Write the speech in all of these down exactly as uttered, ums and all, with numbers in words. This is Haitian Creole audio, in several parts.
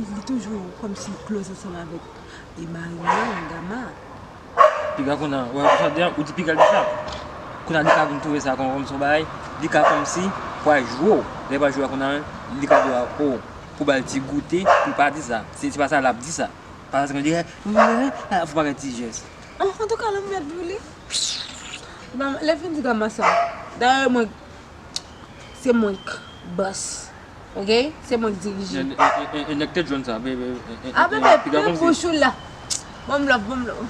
li, li toujou kòmsi close ansanm avèk e mari mwen, Gama. Piga kounye a, wè, ou sa di, ou di piga l di sa. Kounye a li ka vin twouve sa kòm, kòm se yon bagay, li ka kòmsi pral jwe w. Lè pral jwe a kounye a, li ka di w, o, pou ba l ti goute, pou l pa di sa. Se, se pa sa l ap di sa. Pa sa se konn di, fò pa gen ti jès. An, antouka, l ap mèt pou li. Lè fin di Gama sa. Dayè, mwen, se mwen k bòs. Oke? Se mwen k dirije. Nèg tèt jòn sa, bebe. A, bebe, piga kòmsi. Bouch ou la. Ban m love, ban m love.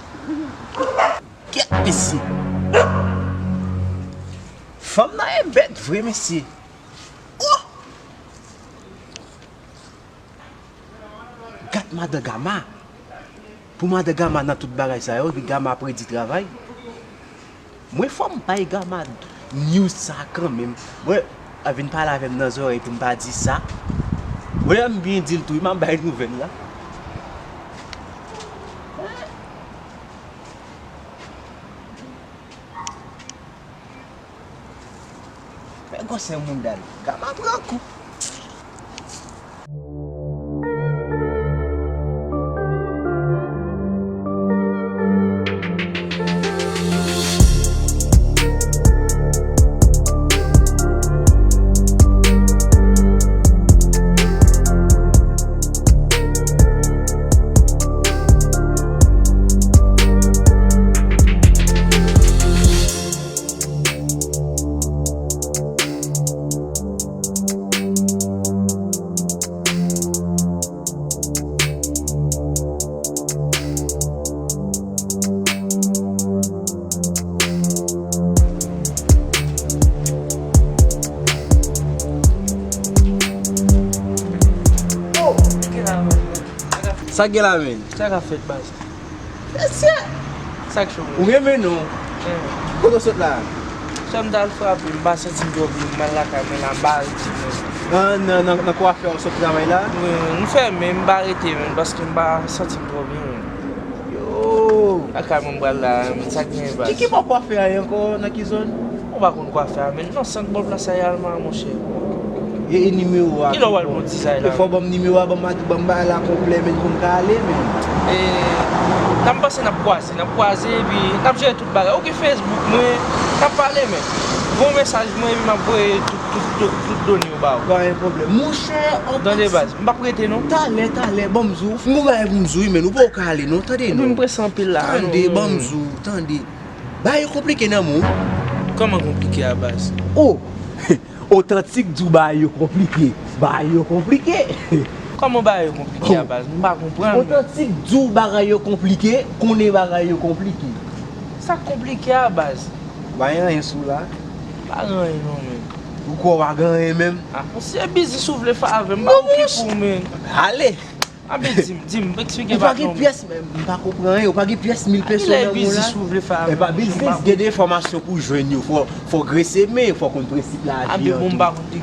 Kèt, mesye. Fanm nan e bèt vre, mesye. Oh! Gad madan Gama. Pou madan Gama nan tout bagay sa yo, epi Gama ap redi travay. Mwen fò m bay Gama news sa kanmenm. Mwen, a vin pale avè m nan zòrèy pou m pa di sa. Mwen, m byen di l tou, wi, m ap bay nouvèl la. Fè gwosè moun dal. Gama pran kou. Sa k gen la menm? Sa k ap fèt, baz? Mesye! Sa k cho? Ou renmen non? Kote w sot la? Sè m t al frape, m pa santi m twò byen, m al lakay mwen la, m pa rete menm. Nan, nan, nan, nan kwafè w sot travay la? Wi, m fèmen, m pa rete menm, paske m pa santi m twò byen menm. Yo! Lakay mwen m pral la, menm sa k gen baz. Ki, ki bò kwafè a ye ankò, nan ki zòn? Ou pa konn kwafè a menm. Non, sant Bòb la sa ye Alma, monchè. E, e nimewo a? Kilè w al bon dizay la? E fò w ban m nimewo a, ban m, ban m bagay la konplè, menm pou m ka ale, menm. E, n ap panse n ap kwaze, n ap kwaze, epi n ap jere tout bagay. Ou gen Facebook mwen, n ap pale, menm. Voye yon mesaj mwen, epi m ap voye tout, tout, tout, tout done yo ba ou. Pa gen pwoblèm. Monchè, an... Tande, baz, m p ap rete, non. Talè, talè, ban m di w. M gon bagay pou m di w, wi, menm. Ou poko ka ale, non. Tande, non. Epi m prese anpil la, non. Tande, ban m di w, tande. Bagay yo konplike nan men w. Kòman konplike a, baz? Oh! Otantik di w bagay yo konplike. Bagay yo konplike. Kòman bagay yo konplike a, baz? M pa konprann. Otantik di w bagay yo konplike, konnen bagay yo konplike. Sa k konplike a, baz? Pa gen anyen sou la. Pa gen anyen non, menm. Ou kwè w pa gen anyen menm? Ah, se biznis ou vle fè avè m, m pa okipe w, menm. Ale! Anben, di m, di m, eksplike patnè w. Ou pa gen pyès, m pa konprann anyen, ou pa gen pyès mil peso nan men w la? Epa biznis, gen de enfòmasyon pou w jwenn yo, fò, fò grese men, fò konn prensip lavi an tou.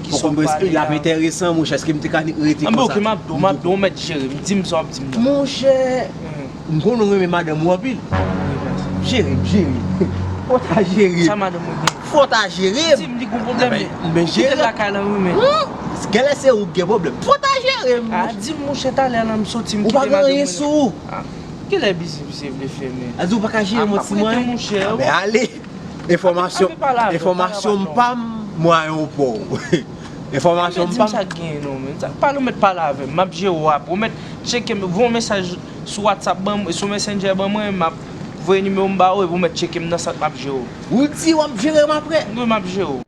Fò konn prensip, l ap enteresan, monchè, èske m te ka rete konsa? Anben, oke, m ap di w, m ap di w, ou mèt jere m, di m sa w ap di m nan. Monchè, m konnen w renmen madanm ou anpil. Jere m, jere m. Fò w ta jere m. Sa madanm ou gen? Fò w ta jere m. Di m li gon pwoblèm. Enben, enben jere m. Kite lakay lan wi menm. Genlè se ou k gen pwoblèm. Fò w ta jere m. Ah, di m monchè, talè a la m soti, m kite madanm mwen. Ou pa gen anyen sou ou. Ah, kilè biznis misye vle fè menm? A di w pa ka jere m yon ti mwayen? Anben ale. Enfòmasyon, enfòmasyon m pa m, mwayen w pa w. Enfòmasyon m pa m. Anben di m sa k genyen non, menm. Sa, pale, ou mèt pale avè m, m ap jere w apre. Ou mèt tcheke m, voye yon mesaj sou WhatsApp ban mwen, sou Messenger ban mwen, m ap voye nimewo m ba ou, epi ou mèt tcheke m nan sant, m ap jere w. Ou di w ap jere m apre? Wi, m ap jere w.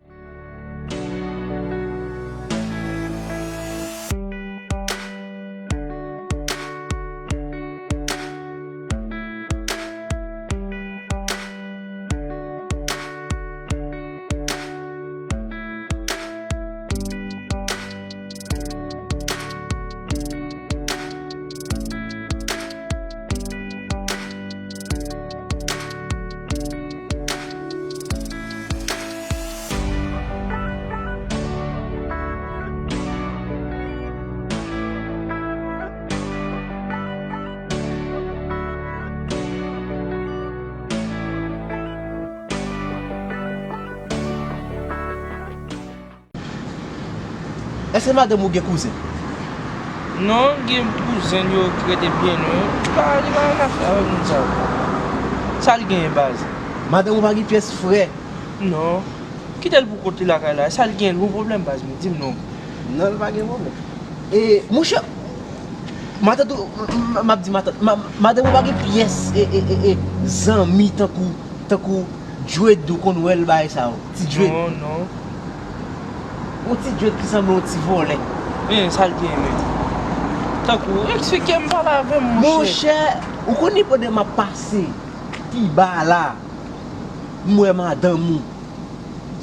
Èske madanm ou gen kouzen? Non, gen kouzen yo k rete byen lwen. Li pa, li pa gen afè avèk moun sa yo. Sa l genyen, baz? Madanm ou pa gen pyès frè? Non. Kite l pou kont li lakay la. Sa l genyen, l gon pwoblèm, baz mwen? Di m non. Non, l pa gen pwoblèm. E, monchè, matant ou, m, m, m ap di matant, ma, madanm ou pa gen pyès, e, e, e, e, zanmi tankou, tankou Djwed ou konn wè l bagay sa yo? Ti Djwed. Non, non. Yon ti Djwed ki sanble yon ti vòlè. Men, sa l gen menm? Tankou, eksplike m, pale avè m, monchè. Monchè, ou konnen pandan m ap pase pi ba la, m wè madanm ou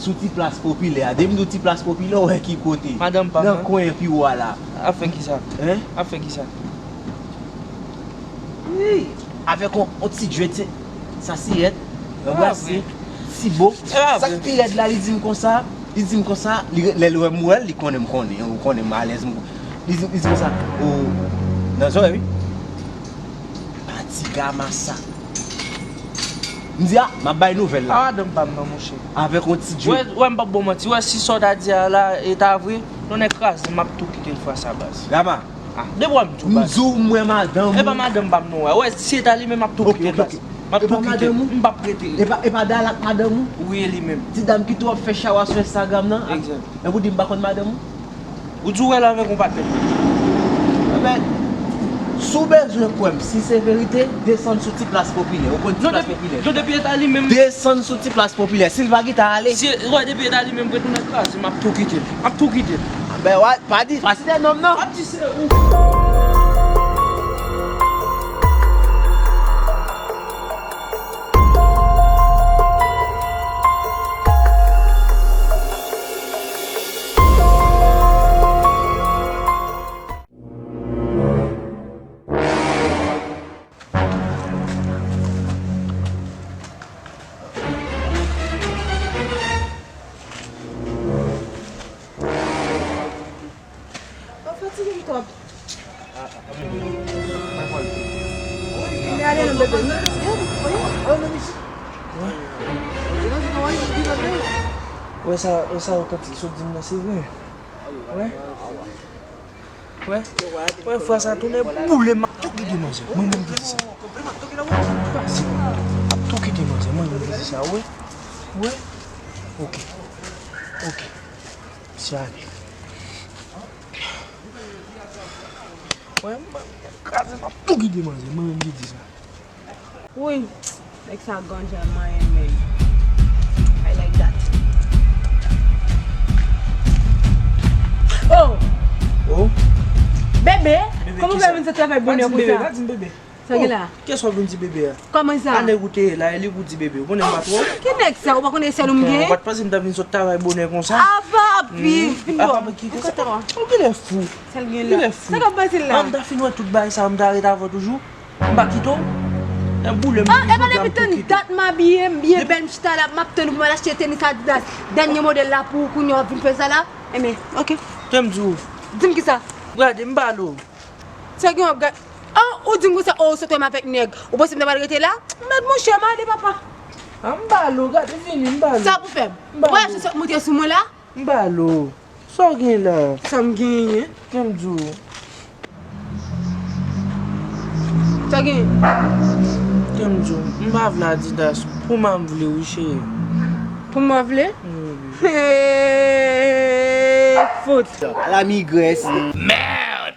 sou ti plas popilè a. Depi m di w ti plas popilè, ou wè ki kote. Madanm pa m nan kwen pi wo a la. Ap fè kisa? Hein? Ap fè kisa? Wi, avèk on, on ti djwèt, se, sa siyèt, yon brase, ti bo. Sa k pi rèd la, li di m konsa, li di m konsa, li, lè l wè m wè l, li konnen m konnen, ou konnen m alèz, m, li di, li di konsa, o, nan zòrèy, wi. Pati Gamasa. M di a, m ap bay nouvèl la. A madanm pa m nan, monchè. Avèk yon ti djòl. Wè, wè, m p ap ba w manti. Wè, si sa w ta di a la e ta vre, non nèg kraze, m ap tou kite l fwa sa baz. Rama. Ah, depi w ap di w baz. M di w m wè madanm ou. E pa madanm pa m non, wè. Wè, si e ta li menm, m ap tou kite l baz. M ap tou kite l. M p ap rete. E pa, e pa Dala k madanm ou? Wi, e li menm. Ti dam ki tou ap fè chawa sou Instagram nan? Egzak. Epi w di m pa konn madanm ou? Ou di w wè l avèk yon patnè. Enben, si w bezwen kwè m, si se verite, desann sou ti plas popilè. Ou konn ti plas popilè? Non, depi e ta li menm. Desann sou ti plas popilè. Si l pa gentan ale. Si, wè, depi e ta li menm, retounen kraze, m ap tou kite l. M ap tou kite l. Enben, wè, pa di, pa site non m non. M ap di se ou. Ou fatige m twòp. Wè sa, wè sa otantik sot di m nan, se vre. Wè. Wè. Wè, fwa sa tounen boule, m ap tou kite manzè. Mwen menm ki di sa. Pase. M ap tou kite manzè, mwen menm ki di sa, wè. Wè. Ok. Ok. Misye ale. Wè, m kraze, m ap tou kite manzè, mwen menm ki di sa. Woy, nèg sa ganja manyen, man. I like that. Oh! Oh? Bebe, bebe, kòman w fè vin sot travay bonè konsa? Pa di m bebe, pa di m bebe. Sa gen la? Oh, kiyès w ap vin di bebe a? Kòman sa? A nèg ou te ye la, e li pou w di bebe. Ou konnen m pa twò. Ki nèg sa? Ou pa konnen sèl ou m gen? Ou pa t panse m t ap vin sot travay bonè konsa? Apa, pi, vin bò. Apa, ki, ki sa? Ou genlè fou. Sa l gen la? Genlè fou. Sa k ap pase la? An, m ta fin wè tout bagay sa, m ta ret avè w toujou. M pa kite w. Nan boule m. Ah, e pa depi tann dat m abiye, m byen bèl, m chita la, m ap tann ou pou m al achte tenis Adidas, dènye modèl la pou ou, kounye a w ap vin fè sa la? Enben, ok. Kè m di w. Di m kisa? Gade, m pale w. Sa gen w ap gade? Ah, ou di m konsa, oh, ou sot wè m avèk nèg. Ou panse m ta pral rete la? Mèd monchè, m ale, papa. Ah, m pale w, gade, vini, m pale w. Sa pou fè m? M pale w. Ou wè, se sot monte sou mwen la? M pale w. Sa w gen la? Sa m genyen? Kè m di w. Sa gen? Kè m di w. M pa vle Adidas. Puma m vle wi, cheri. Puma w vle? Wi, wi. Fout. A la migrès. Mèd!